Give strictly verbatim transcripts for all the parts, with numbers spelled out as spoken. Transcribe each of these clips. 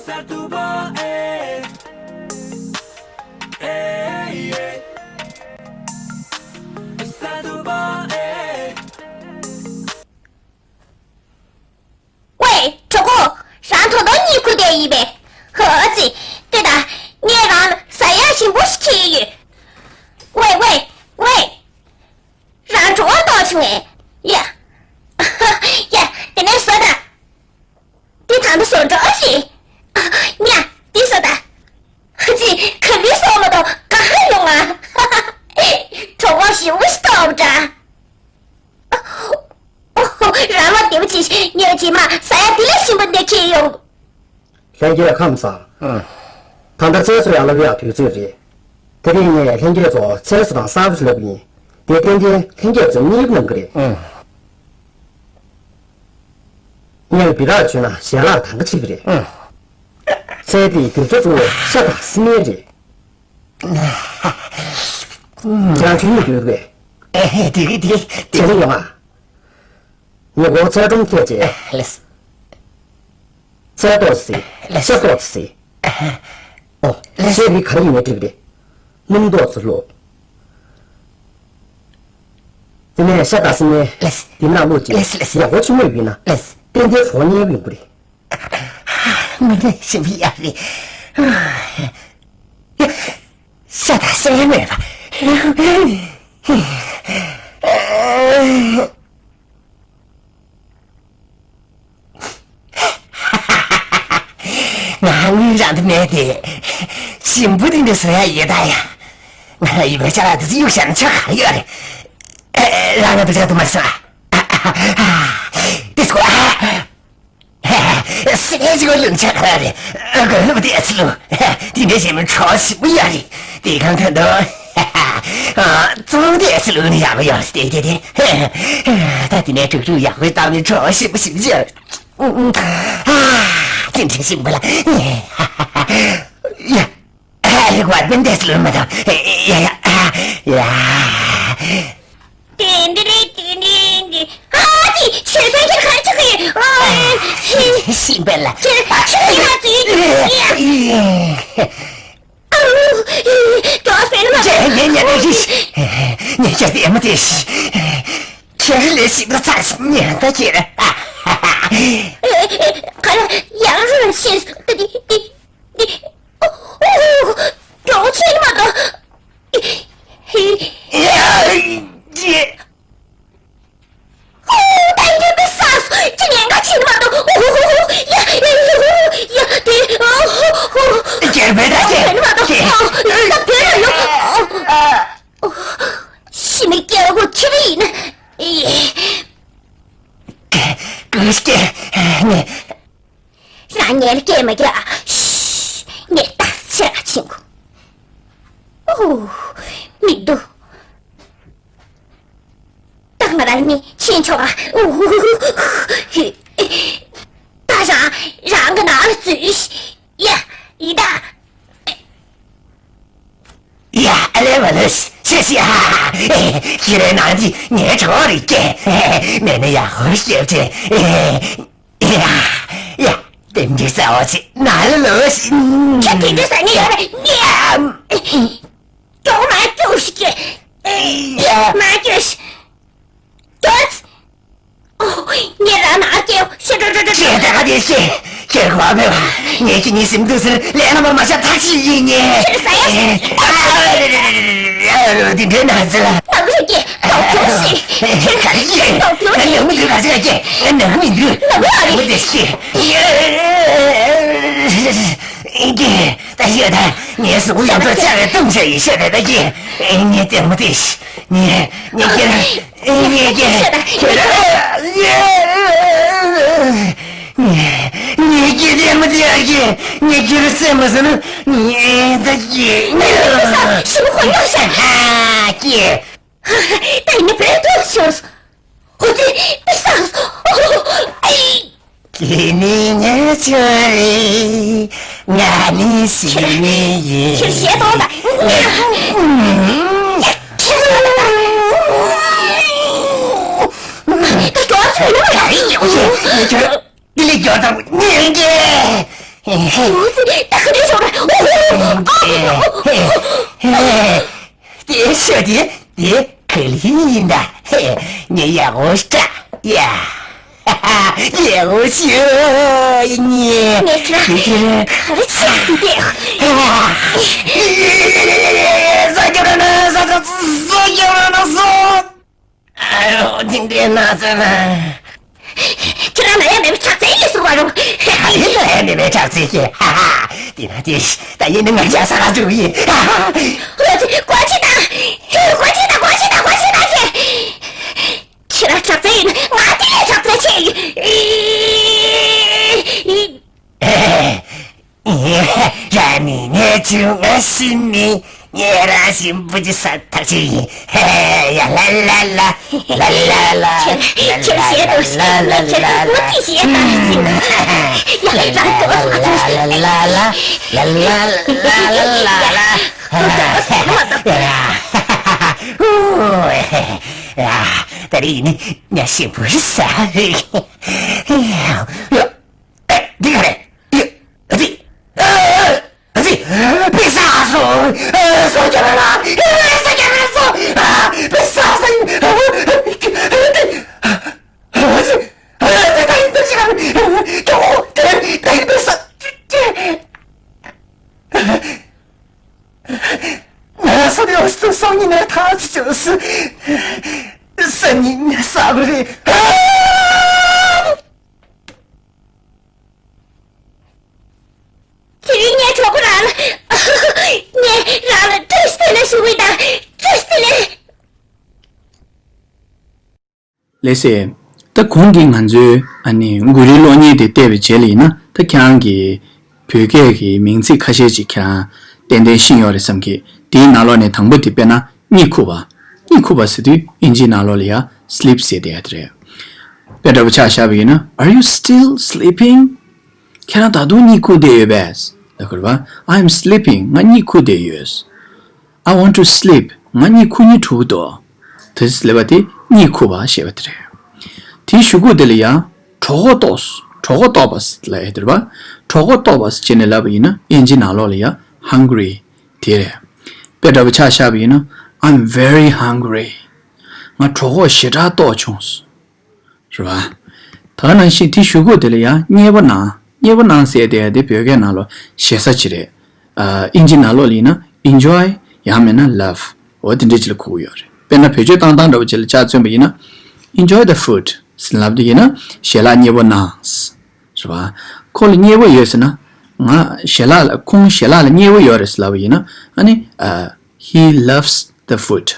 གསར་དུ་བ་ཨེ། ཨེ་ཡེ། གསར་དུ་བ་ཨེ། ཝེ། གྲོགས་པོ། རང་ད་དུང་གཉིད་ཁུག་བསྡད་ཡིན་པས། ཧོ་ཙི། ལྟོས་དང་། ངས་རང་ལ་ཟ་ཡག་ཞིམ་པོ་ཞིག་ཁྱེར་ཡོད། ཝེ་ཝེ་ཝེ། རང་གྲོད་ཁོག་ལྟོགས་བྱུང་ངས། ཡ། ཡ། དེ་ནས་ཟོ་དང་། འདི་ད་ལྟ་ཟོ་འདྲ་རེད། ཉ། འདི་ཟོ་དང་། ཧ་ཙི། ག་ལེར་ཟོ་མ་གཏོགས་ག་ཧ་ཡོང་ང་། གྲོད་ཁོག་ཞེ་པོ་ཞིག་ལྟོགས་པ་འདྲ། ཨོ། རང་ལ་བདེ་པོ་བྱེད། ངས་རྗེས་མ་ཟ་ཡག་དེ་ལས་ཞིམ་པ་འདི་ཁྱེར་ཡོང་། ལྷན་རྒྱས་ཁམས་བཟང་། ཨ། ད་ལྟ་རྩེད་སོ་ཡར་ལབ་ཡག་དུས་ཚོད་རེད། དེ་རིང་ངས་ལྷན་རྒྱས་ཚོ་རྩེད་སོ་དང་གསར་པ་ཞིག་ལབ་ཀྱི་ཡིན། དེ་ཏན་ཏན་ལྷན་རྒྱས་ཚོས་མཉེས་པོ་གནང་གི་རེད། ཨ། ངས་སྦི་རག་བྱུང་ན་ཞལ་ལག་དང་ག་བྱེད་ཀྱི་རེད། ཨ། རྩེད་དེ་རྒྱུ་ཆ་གཙོ་བོ་ཤ་དང་སྲན་མ་རེད། ཁྱེད་རང་ཆུ་མིག་འགྲོ་གི་རེད། ཨེ། དེ་གི་དེ་གི་དེ་ལས་ཡོང་ཨ། ངས་སྒོ་ཚལ་སྒྲོམ་བཀལ་རྗེས། ལགས། ཚལ་ཏོག་ཙམ་ཟོས། ལགས། ཤ་ཏོག་ཙམ་ཟོས། ཨོ། ལགས། ཤའི་རིགས་ག་རེ་ཡིན་ནའི་འགྲིག་གི་རེད། སྣུམ་ཏོག་ཙམ་བླུགས། དེ་ནས་ཤ་དང་སྲན་མ། ལགས། འདི་ནང་བླུགས་རྗེས། ལགས། ལགས། ཡག་པོ་ཞིག་མཉེས་པ་ཡིན་ན། ལགས། ཏན་ཏན་གྲོད་ཁོག་མཉེས་པོ་ཡོང་གི་རེད། དངོས་གནས་ཞིམ་པོ་ཡོད་རེད། ཤ་དང་སྲན་མ་མེད་པ། ང་དངུལ་རང་དུ་མེད་དེ། ཞིམ་པོ་དེ་འདྲ་བཟོ་ཡག་ཡོད་ད་ཡ། ང་ལ་ཡོད་པའི་ཅ་ལག་དེ་ཚོ་གཡུག་བཞག་ན་ཆ་ག་རེ་ཡོད་རེད། ཨ། རང་ང་འདུག་ཆ་དུ་མ་སོང་ཨ། ཨ། ཨ། ཨ། དེ་ཚོ་ཨ། སྲན་མ་ཅིག་གོ་ལུང་ཆ་ག་རེ་རེད། ཨ། གོ་ལུང་དེ་ཨ་ཚི་ལུ། དེ་འདྲ་བྱས་ན་གྲོགས་ཞིམ་པོ་ཡོད་རེད། དེ་གང་ཐོན་དོ། ཨ། བཙོང་དེ་ཨ་ཚི་ལུ་ནི་ཡག་པོ་ཡོད་རེད་དེ་དེ་དེ། ད་དེ་ནས་དཀྲུག་དཀྲུག་ཡག་པོ་བཏང་ནས་གྲོགས་ཞིམ་པོ་ཞིམ་པོ་ཡོད་རེད། ཨ། དེ་འདྲ་ཞིམ་པོ་ལ། ཡ། ཨ། ལེགས་པར་སྤུན་ཟླས་སུ་ལོན་མ་དང་། ཡ་ཡ་ཨ་ཡ། དེ་འདི་རེད་དེ་འདི་འདི། ཨ་ཙི། ཆོས་སེང་ཁྱེད་ག་རེ་བྱེད་ཀྱི་ཡོད། ཨ། ཤིང་པས་ལ། ཁྱེད་ཁྱེད་ཀྱིས་ང་ཙི། ཨ། ཨ། ཀྱོག་སེ་ལ་མ། ངས་ངས་ངས་ངས་ངས་ངས་ངས་ངས་ངས་ངས་ངས་ངས་ངས་ངས་ངས་ངས་ངས་ངས་ངས། ཁྱེད་རང་ལས་ཤིག་ཏུ་ཚར་སོང་ཉན་ད་ཁྱེད་རང་། ཨེ། ཨེ། ག་ལ་ཡང་རུ་ལ་ཤེས་སོང་ད་འདི་འདི་འདི། ཨོ། ཨོ། མགྱོགས་ཆེན་མ་གཏོགས། ཧི། ཡ། ཡ། ཨོ། ད་འདི་འདི་ས་སོ་ཅི་ཉན་ག་ཆེན་མ་གཏོགས། ཨོ། ཡ་ཡ་ཡ་ཡ་དེ། ཨོ། ཨོ། རྒྱལ་པོའི་ད་ཁྱེད་ཆེན་མ་གཏོགས། ཨོ། ད་བོད་ལ་ཡོད། ཨོ། ཨོ། ཤི་མི་སྐྱེ་བོ་ཁྱེད་རང་ཡིན་ན། ཀུ་སྐྱེ་ནས། རང་ཉལ་སྐྱེ་མ་རྒྱག་ཤི། ངས་ཏག་ཆེ་ར་ཕྱིན་གོ། ཨོ། མི་འདུག་ད་ང་རང་གཉིས་ཕྱིན་ཆོག་ཨ། ཨོ། ད་རང་རང་གི་ནང་ལ་འཛུལ་ཤི། ཡ། ཡི་ད། ཡ། ཨ་ལེ་མ་ལོས་ཤེས་ཤེས། ཧ་ཧ་ཧ། ཁྱེད་རའི་ནང་འདི་ངའི་གྲོགས་རེད་ཀྱེ། མེད་ན་ཡག་པོ་ཤེས་ཏེ། ཡ། ཡ། དེ་འདྲའི་ས་འོག་ཅིག་ནང་ལ་ལོས་ཤིག་ཁྱེད་དེ་འདྲའི་ས་ནས་ཡོད་རེད། ཡ། ཀྱོག་མ་ཀྱོག་ཤིག་ཀྱེ། ཡ། མ་ཀྱོག་ཤིག་ཀྱོག་ཨོ། ངས་རང་ནང་སྐྱེལ། ཤེས། འགྲོ་འགྲོ་འགྲོ། ཁྱེད་ད་ག་དེ་ཤེས། ཁྱེད་གོ་བ་མེད་པ། ངས་ཁྱེད་གཉིས་སེམས་སྡུག་ཟེར་ལས་སླ་པོར་མ་བཞག་ཐག་ཆོད་ཡིན་ངས། ཁྱེད་ཟ་ཡ། ཨ། འདི་འདྲའི་ན་ཚ་ལ། ནག་རུ་སྐྱེ། ལྡོག་ཕྱོགས་ཤིག་ཁྱེད་ག་རེ་ཡིན། ལྡོག་ཕྱོགས་ཤིག་ནང་མི་འདུག་ལ་ཟེར་གྱི། ནང་མི་འདུག་ནང་མི་ཨ་རེད། ནང་མི་དེ་ཤེས། ད་ཤེས་ད། ངའི་གཟུགས་པོ་ཡོངས་རྫོགས་ལྕགས་ཀྱིས་བཏུམས་བྱས་ཡིན་ཤེས་རེད་ད་ཀྱེ། ངའི་ལྟད་མོ་དེ། ངས་ངས་ཁྱེད་རང་ངས་ཁྱེད་ཁྱེད་རང་ངས་ངས་ཁྱེད་ལྟད་མོ་དེ་ཡར་གྱིས་ངས་ཁྱེད་རང་སེམས་མ་ཟིན་ན་ངས་ད་ཀྱེ། ཞིམ་ཧོ་ཡོད་ཤག་ཧ་ཀྱེ། ད་ཡིན་ན་བོད་དུ་ཤོར། ཧོ་ཙི། པི་སངས། ཨོ། ཨེ། ཁྱེད་ནི་ངའི་ཆུང་རེད། ང་ནི་ཤི་མི་ཡིན། ཁྱེད་ཞེ་ཐོག་ད། ད་གྲོགས་ཚོ་ཡོང་ཡ་ཡིན་ཡོང་ཞེས་ངས་ཁྱོད་ལ་ལི་ལི་རྒྱོ་དང་ཉན་གྱི། ད་ག་རེ་ཤོར། དེ་ཤོད་དེ། དེ་ག་ལེ་ཡིན་ད། ངས་ཡག་པོ་སྤྲད་ཡ། ཡག་པོ་ཤོད་ཡིན། ངས་ཁྱེད་རང་ག་རེ་བྱས་འདུག་དེ། ས་སྐྱོ་ར་ན་ས་ས་ས་སྐྱོ་ར་ན་ས། ཨ་ཡོ། ཅིང་དེ་ན་ཟེར་ན། ཁྱེད་རང་ལ་ཡ་མེད་པའི་ཁྲག་རྩའི་ཡིག་གཟུགས་པ་རུ། ཨ་ཡིན་ལ་ཡ་མེད་པའི་ཁྲག་རྩའི་ཡིག་ཧ་ཧ། དེ་ན་དེ་ཤི། ད་ཡིན་ནི་ང་རྒྱལ་ས་ལ་འགྲོ་གི་ཡིན། ཧ་ཧ། ཨོ་ཙི། སྒོ་ཕྱེ་དང་། ཧེ། སྒོ་ཕྱེ་དང་། སྒོ་ཕྱེ་དང་། སྒོ་ཕྱེ་དང་ཞེས། ཁྱེད་རང་ཁྲག་རྩའི་ཡིན། ང་དེ་ལས་ཁྲག་རྩ་ཆེ་ཡིན། ཨི། ཨི། ར་ནི་ནེ་ཆུ་ང་ཤི་ནི། ཉེ་ར་ཤིན་པོ་ཅི་ས་ཐག་ཆེ་ཡིན། ཧེ། ཡ་ལ་ལ་ལ། ལ་ལ་ལ། ཁྱེད་ཁྱེད་ཞེས་དང་ཞེས། ཁྱེད་མུ་ཏི་ཞེས་དང་ཞེས། ཡ་ལ་ལ་ལ། ལ་ལ་ལ། ད་རེས་ནི་ཉ་ཤིན་པོ་ས་རེད། འདི་ག་རེད། ཨ་ཙི། ཨ་ཙི། པི་ས་སོ། སོ་རྒྱབ་ལ། སོ་རྒྱབ་ལ་སོ། པི་ས་སོ། ཨ་ཙི། ཨ་ཙི། ད་ཡིན་ད་ཅི་ག་རེད། ཀྱོ། ད་ཡིན་པི་ས། ང་སོ་རེ་སོ་སོ་ཉིན་ནས་ཐག་ཆོད་སོ། སང་ཉིན་ས་རེད། དེ་རིང་ངའི་གྲོགས་པོ་རང་ལ། ངས་རང་ལ་བཀྲ་ཤིས་བདེ་ལེགས་ཞུ་གི་ཡིན་ད། བཀྲ་ཤིས་བདེ་ལེགས། ལགས་སེ། ད་གོང་གི་ང་ཚོའི་ཨ་ནི་མགོ་རིལ་གློག་བརྙན་དེ་བལྟས་པའི་རྗེས་ལ་ཡིན་ན། ད་ཁྱེད་རང་གིས་བོད་སྐད་ཀྱི་མིང་ཚིག་ཁ་ཤས་ཅིག་ཁྱེད་རང་ཏན་ཏན་ཤེས་ཡོད་རེད་བསམ་གི། དེའི་ནང་ལོགས་ནས་དང་པོ་དེ་དཔེར་ན་གཉིད་ཁུག་པ། གཉིད་ཁུག་པ་ཟེར་དུས་ཨིན་ཇིའི་ནང་ལོགས་ལ་ཡ་sleep ཟེར་བསྡད་ཡ་དེ་རེད། དཔེ་འདྲ་པོ་ཆ་བཞག་པ་ཡིན་ན། Are you still sleeping? ཁྱེད་རང་ད་དུང་གཉིད་ཁུག་བསྡད་ཡོད་པས། ལབ་དགོས་རེད་པ། I'm sleeping. ང་གཉིད་ཁུག་བསྡད་ཡོད། I want to sleep. ང་གཉིད་ཁུག་སྙིང་བྲོ་གི་འདུག་དེ་ལབ་པ་དེ་གཉིད་ཁུག་པ་ཞེས་པ་དེ་རེད། དེའི་གཞུག་གུ་དེ་ལ་ཡང་གྲོད་ཁོག་ལྟོགས། གྲོད་ཁོག་ལྟོགས་པ་ལབ་ཡ་དེ་རེད་པ། གྲོད་ཁོག་ལྟོགས་པ་ཟེར་བྱས་ནས་ལབ་པ་ཡིན་ན་ཨིན་ཇི་ནང་ལོགས་ལ་ཡང་hungry དེ་རེད། དཔེ་འདྲ་པོ་ཆ་བཞག་པ་ཡིན་ན། I'm very hungry. ང་གྲོད་ཁོག་ཞེ་དྲག་ལྟོགས་བྱུང་། རེད་པ། ད་ག་ནང་བཞིན་དེའི་གཞུག་གུ་དེ་ལ་ཡང་མཉེས་པོ་གནང་། མཉེས་པོ་གནང་ཟེར་དེ་ཡང་དེ་བོད་སྐད་ནང་ལོགས་ཞེ་ས་ཅིག་རེད། ཨ། ཨིན་ཇི་ནང་ལོགས་ལ་ཡིན་ན་enjoy ཡང་མིན་ན་love འོ་དེ་འདྲ་ཅིག་ལ་གོ་གི་ཡོད་རེད། དཔེར་ན་བེད་སྤྱོད་བཏང་སྟངས་འདྲ་པོ་ཅིག་ལ་ཆ་མཚོན་པ་ཡིན་ན། Enjoy the food ཟེར་ལབ་དེ་ཡིན་ན་ཞལ་ལག་མཉེས་པོ་གནང་། རེད་པ། ཁོ་ལ་མཉེས་པོ་ཡོད་ཟེར་ན། ང་ཞལ་ལག་ལ། ཁོང་ཞལ་ལག་ལ་མཉེས་པོ་ཡོད་རེད་ཟེར་ལབ་པ་ཡིན་ན། ཨ་ནི། ཨ། He loves the food.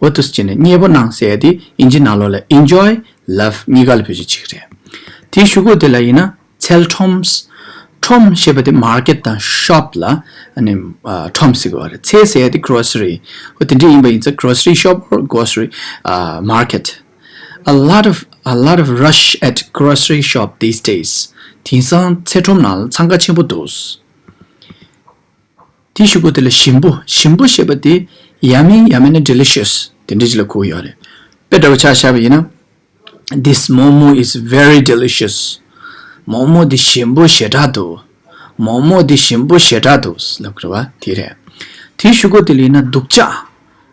འོ་དེ་ཟེར་ནས་མཉེས་པོ་གནང་ཟེར་ཡ་དེ་ཨིན་ཇི་ནང་ལོགས་ལ་enjoy love གཉིས་ཀ་ལ་བེད་སྤྱོད་བྱེད་ཀྱི་རེད། དེའི་གཞུག་གུ་དེ་ལ་ཡིན་ན་འཚལ་ཁྲོམ། ཁྲོམ་ཞེས་པ་དེ་market དང་shop ལ་ཨ་ནི་ཨ་ཁྲོམ་ཟེར་གྱི་ཡོད་རེད། འཚལ་ཟེར་ཡ་དེ་grocery འོ་དེ་འདྲ་ཡིན་པ་ཡིན་ཙང་grocery shop or grocery ཨ་market. A lot of, a lot of rush at grocery shop these days. དེང་སང་ཚལ་ཁྲོམ་ནང་ལ་འཚང་ཁ་ཆེན་པོ་འདུག་དེའི་གཞུག་གུ་དེ་ལ་ཞིམ་པོ། ཞིམ་པོ་ཞེས་པ་དེ་yummy ཡང་མིན་ན་delicious དེ་འདྲ་ཅིག་ལ་གོ་གི་ཡོད་རེད། དཔེ་འདྲ་པོ་ཆ་བཞག་པ་ཡིན་ན། This momo is very delicious. མོག་མོག་འདི་ཞིམ་པོ་ཞེ་དྲག་འདུག་མོག་མོག་འདི་ཞིམ་པོ་ཞེ་དྲག་འདུག་ལབ་དགོས་རེད་པ། དེ་རེད། དེའི་གཞུག་གུ་དེ་ལ་ཡིན་ན་སྡུག་ཅག་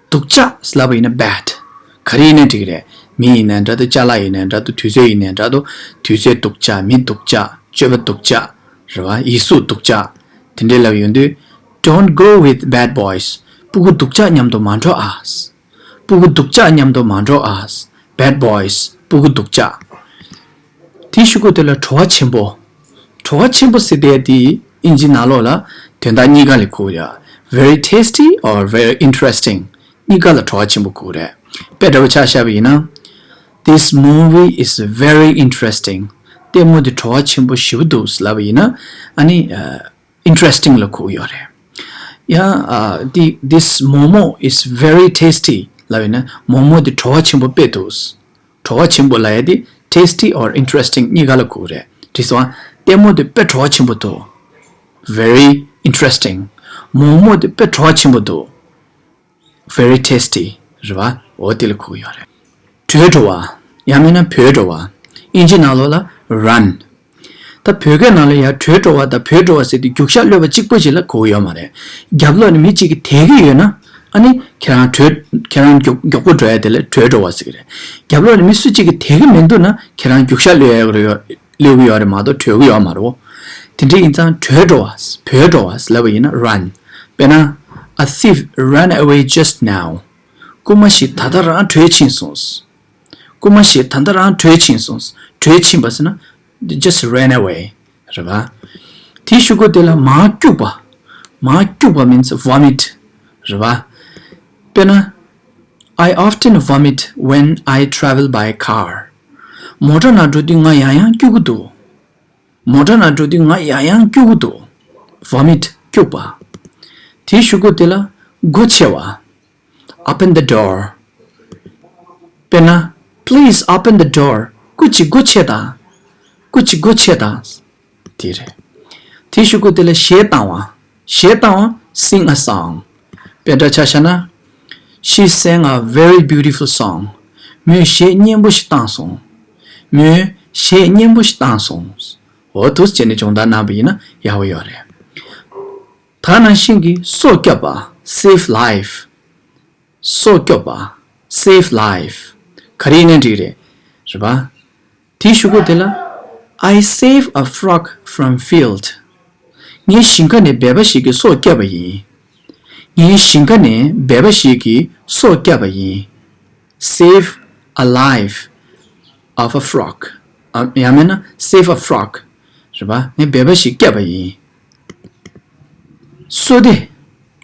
སྡུག་ཅག་ལབ་པ་ཡིན་ན་bad ག་རེ་ཡིན་ནའི་འགྲིག་གི་རེད། མི་ཡིན་ནའི་འདྲ་འདུག་ཅ་ལག་ཡིན་ནའི་འདྲ་འདུག་དུས་ཚོད་ཡིན་ནའི་འདྲ་འདུག་དུས་ཚོད་སྡུག་ཅག་མི་སྡུག་ཅག་སྤྱོད་པ་སྡུག་ཅག་རེད་པ། ཡིག་གཟུགས་སྡུག་ཅག་དེ་འདྲས་ལབ་ཡོང་དུས། Don't go with bad boys. སྤུ་གུ་སྡུག་ཅག་མཉམ་དུ་མ་འགྲོ་ཨ། སྤུ་གུ་སྡུག་ཅག་མཉམ་དུ་མ་འགྲོ་ཨ། Bad boys. སྤུ་གུ་སྡུག་ཅག་དེའི་གཞུག་གུ་དེ་ལ་བྲོ་བ་ཆེན་པོ། བྲོ་བ་ཆེན་པོ་ཟེར་དེ་དེ་ཨིན་ཇི་ནང་ལོགས་ལ་དོན་དག་གཉིས་ཀ་ལ་གོ་ཡ། Very tasty or very interesting. གཉིས་ཀ་ལ་བྲོ་བ་ཆེན་པོ་གོ་རེད། དཔེ་འདྲ་པོ་ཆ་བཞག་པ་ཡིན་ན། This movie is very interesting. ལྟད་མོ་འདི་བྲོ་བ་ཆེན་པོ་ཞེ་པོ་འདུག་ལབ་པ་ཡིན་ན། ཨ་ནི། ཨ། Interesting ལ་གོ་གི་ཡོད་རེད། ཡང་། ཨ། Thi- This momo is very tasty ལབ་ཡིན་ན་མོག་མོག་འདི་བྲོ་བ་ཆེན་པོ་དཔེ་འདུག་བྲོ་བ་ཆེན་པོ་ལབ་ཡ་དེ་tasty or interesting གཉིས་ཀ་ལ་གོ་གི་རེད། དེ་སོང་ཙང་ལྟད་མོ་དེ་དཔེ་བྲོ་བ་ཆེན་པོ་འདུག Very interesting. མོག་མོག་དེ་དཔེ་བྲོ་བ་ཆེན་པོ་འདུག Very tasty རེད་པ། འོ་དེ་ལ་གོ་གི་ཡོད་རེད། བྲོས་འགྲོ་བ། ཡང་མིན་ན་བྲོས་འགྲོ་བ། ཨིན་ཇི་ནང་ལོགས་ལ་run. ད་ ད་བོད་སྐད་ནང་ལ་ཡང་བྲོས་འགྲོ་བ་དང་བྲོས་འགྲོ་བ་ཟེར་དུས་རྒྱུག་ཤར་གློད་པ་གཅིག་པོ་ཞིག་ལ་གོ་གི་ཡོད་མ་རེད། རྒྱབ་ལོགས་ནས་མི་གཅིག་གིས་དེད་ཀྱི་ཡོད་ན། ཨ་ནི་ཁྱེད་རང་བྲོས་ཁྱེད་རང་མགྱོགས་མགྱོགས་པོ་འགྲོ་ཡ་དེ་ལ་བྲོས་འགྲོ་བ་ཟེར་གི་རེད། རྒྱབ་ལོགས་ནས་མི་སུ་གཅིག་གིས་དེད་ཀྱི་མི་འདུག་ན་ཁྱེད་རང་རྒྱུག་ཤར་གློད་ཡ་གི་རེད། གློད་ཀྱི་ཡོད་རེད་མ་གཏོགས་བྲོས་ཀྱི་ཡོད་མ་རེད་བོ། དེ་འདྲ་ཡིན་ཙང་བྲོས་འགྲོ་བ། བྲོས་འགྲོ་བ་ལབ་པ་ཡིན་ན་run། དཔེར་ན། A thief ran away just now. རྐུན་མ་ཞིག་ད་ལྟ་རང་བྲོས་ཕྱིན་སོང་། རྐུན་མ་ཞིག་ད་ལྟ་རང་བྲོས་ཕྱིན་སོང་། བྲོས་ཕྱིན་པ་ཟེར་ན། Just ran away རེད་པ། དེའི་གཞུག་གུ་དེ་ལ་མར་སྐྱུག་པ། མར་སྐྱུག་པ་means vomit རེད་པ། དཔེར་ན། I often vomit when I travel by car. མོ་ཊ་ནང་འགྲོ་དུས་ང་ཡང་ཡང་སྐྱུག་གི་འདུག་མོ་ཊ་ནང་འགྲོ་དུས་ང་ཡང་ཡང་སྐྱུག་གི་འདུག vomit སྐྱུག་པ། དེའི་གཞུག་གུ་དེ་ལ་སྒོ་ཕྱེ་བ། Open the door. དཔེར་ན། Please open the door. སྒོ་ཕྱེ་སྒོ་ཕྱེ་དང་། སྒོ་ཕྱེ་སྒོ་ཕྱེ་དང་། དེ་རེད། དེའི་གཞུག་གུ་དེ་ལ་གཞས་བཏང་བ། གཞས་བཏང་བ། Sing a song. དཔེ་འདྲ་ཆ་བཞག་ན། She sang a very beautiful song. མོས་གཞས་སྙན་པོ་ཞིག་བཏང་སོང་། མོས་གཞས་སྙན་པོ་ཞིག་བཏང་སོང་། འོ་འདུག་སེ་བྱས་ནས་སྦྱོང་བརྡར་གནང་པ་ཡིན་ན་ཡག་པོ་ཡོད་རེད། ད་ནང་བཞིན་གྱི་སྲོག་སྐྱོབ་པ། Save life. སྲོག་སྐྱོབ་པ། Save life. ག་རེ་ཡིན་ནའི་འགྲིག་རེད། རེད་པ། དེའི་གཞུག་གུ་དེ་ལ། I save a frog from field. ངས་ཞིང་ཁ་ནས་སྦལ་པ་ཞིག་གི་སྲོག་བསྐྱབས་པ་ཡིན། ངས་ཞིང་ཁ་ནས་སྦལ་པ་ཞིག་གི་སྲོག་བསྐྱབས་པ་ཡིན། Save a life of a frog. ཨ། ཡང་མིན་ན་save a frog རེད་པ། ངས་སྦལ་པ་ཞིག་བསྐྱབས་པ་ཡིན། བསོད་བདེ།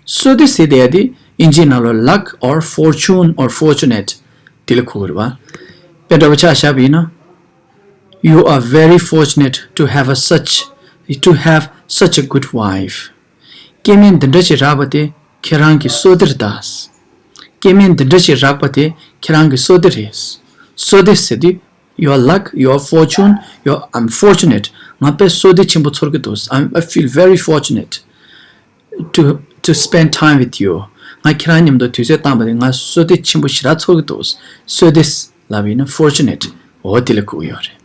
བསོད་བདེ་ཟེར་དེ་དེ་དབྱིན་ཇིའི་ནང་ལ་luck or fortune or fortunate དེ་ལ་གོ་གི་རེད་པ། དཔེ་འདྲ་པོ་ཆ་བཞག་པ་ཡིན་ན། You are very fortunate to have a such, to have such a good wife. སྐྱེ་དམན་འདི་འདྲ་ཞིག་རག་པ་དེ་ཁྱེད་རང་གི་བསོད་བདེ་རེད་ད། སྐྱེ་དམན་འདི་འདྲ་ཞིག་རག་པ་དེ་ཁྱེད་རང་གི་བསོད་བདེ་རེད། བསོད་བདེ་ཟེར་དུས། Your luck, your fortune, your I'm fortunate. ང་དཔེ་བསོད་བདེ་ཆེན་པོ་ཚོར་གྱི་འདུག I'm, I feel very fortunate to, to spend time with you. ང་ཁྱེད་རང་མཉམ་དུ་དུས་ཚོད་བཏང་པ་དེ་ང་བསོད་བདེ་ཆེན་པོ་ཞེ་དྲག་ཚོར་གྱི་འདུག་བསོད་བདེ་ལབ་ཡིན་ན་fortunate འོ་དེ་ལ་གོ་གི་ཡོད་རེད།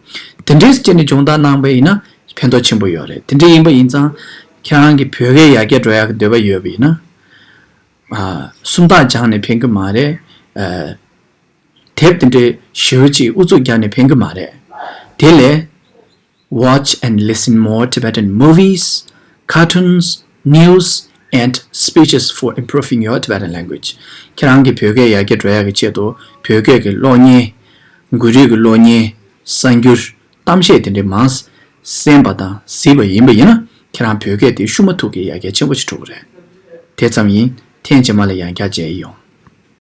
དེ་འདྲས་བྱས་ནས་སྦྱོང་བརྡར་གནང་པ་ཡིན་ན་ཕན་ཐོགས་ཆེན་པོ་ཡོད་རེད། དེ་འདྲས་ཡིན་པ་ཡིན་ཙང་ཁྱེད་རང་གི་བོད་སྐད་ཡར་རྒྱས་འགྲོ་ཡག་གི་འདོད་པ་ཡོད་པ་ཡིན་ན། ཨ། སུམ་རྟགས་སྦྱངས་ནས་ཕན་གི་མ་རེད། ཨ། དེབ་དེ་འདྲའི་ཞེ་པོ་ཅིག་ཨུ་ཚུགས་རྒྱག་ནས་ཕན་གི་མ་རེད། དེ་ལས། Watch and listen more Tibetan movies, cartoons, news, and speeches for improving your Tibetan language. ཁྱེད་རང་གི་བོད་སྐད་ཡར་རྒྱས་འགྲོ་ཡག་གི་ཆེད་དུ་བོད་སྐད་ཀྱི་གློག་བརྙན། འགུལ་རིས་ཀྱི་གློག་བརྙན། གསར་འགྱུར། གཏམ་བཤད་དེ་འདྲའི་མང་གསན་པ་དང་གཟིགས་པ་ཡིན་པ་ཡིན་ན་ཁྱེད་རང་བོད་སྐད་དེ་ཤུགས་མ་ཐུག་གི་ཡར་རྒྱས་ཆེན་པོ་ཞིག་འགྲོ་གི་རེད། དེ་ཙམ་ཡིན། ཐེངས་རྗེས་མ་ལ་ཡང་བསྐྱར་མཇལ་ཡོང་།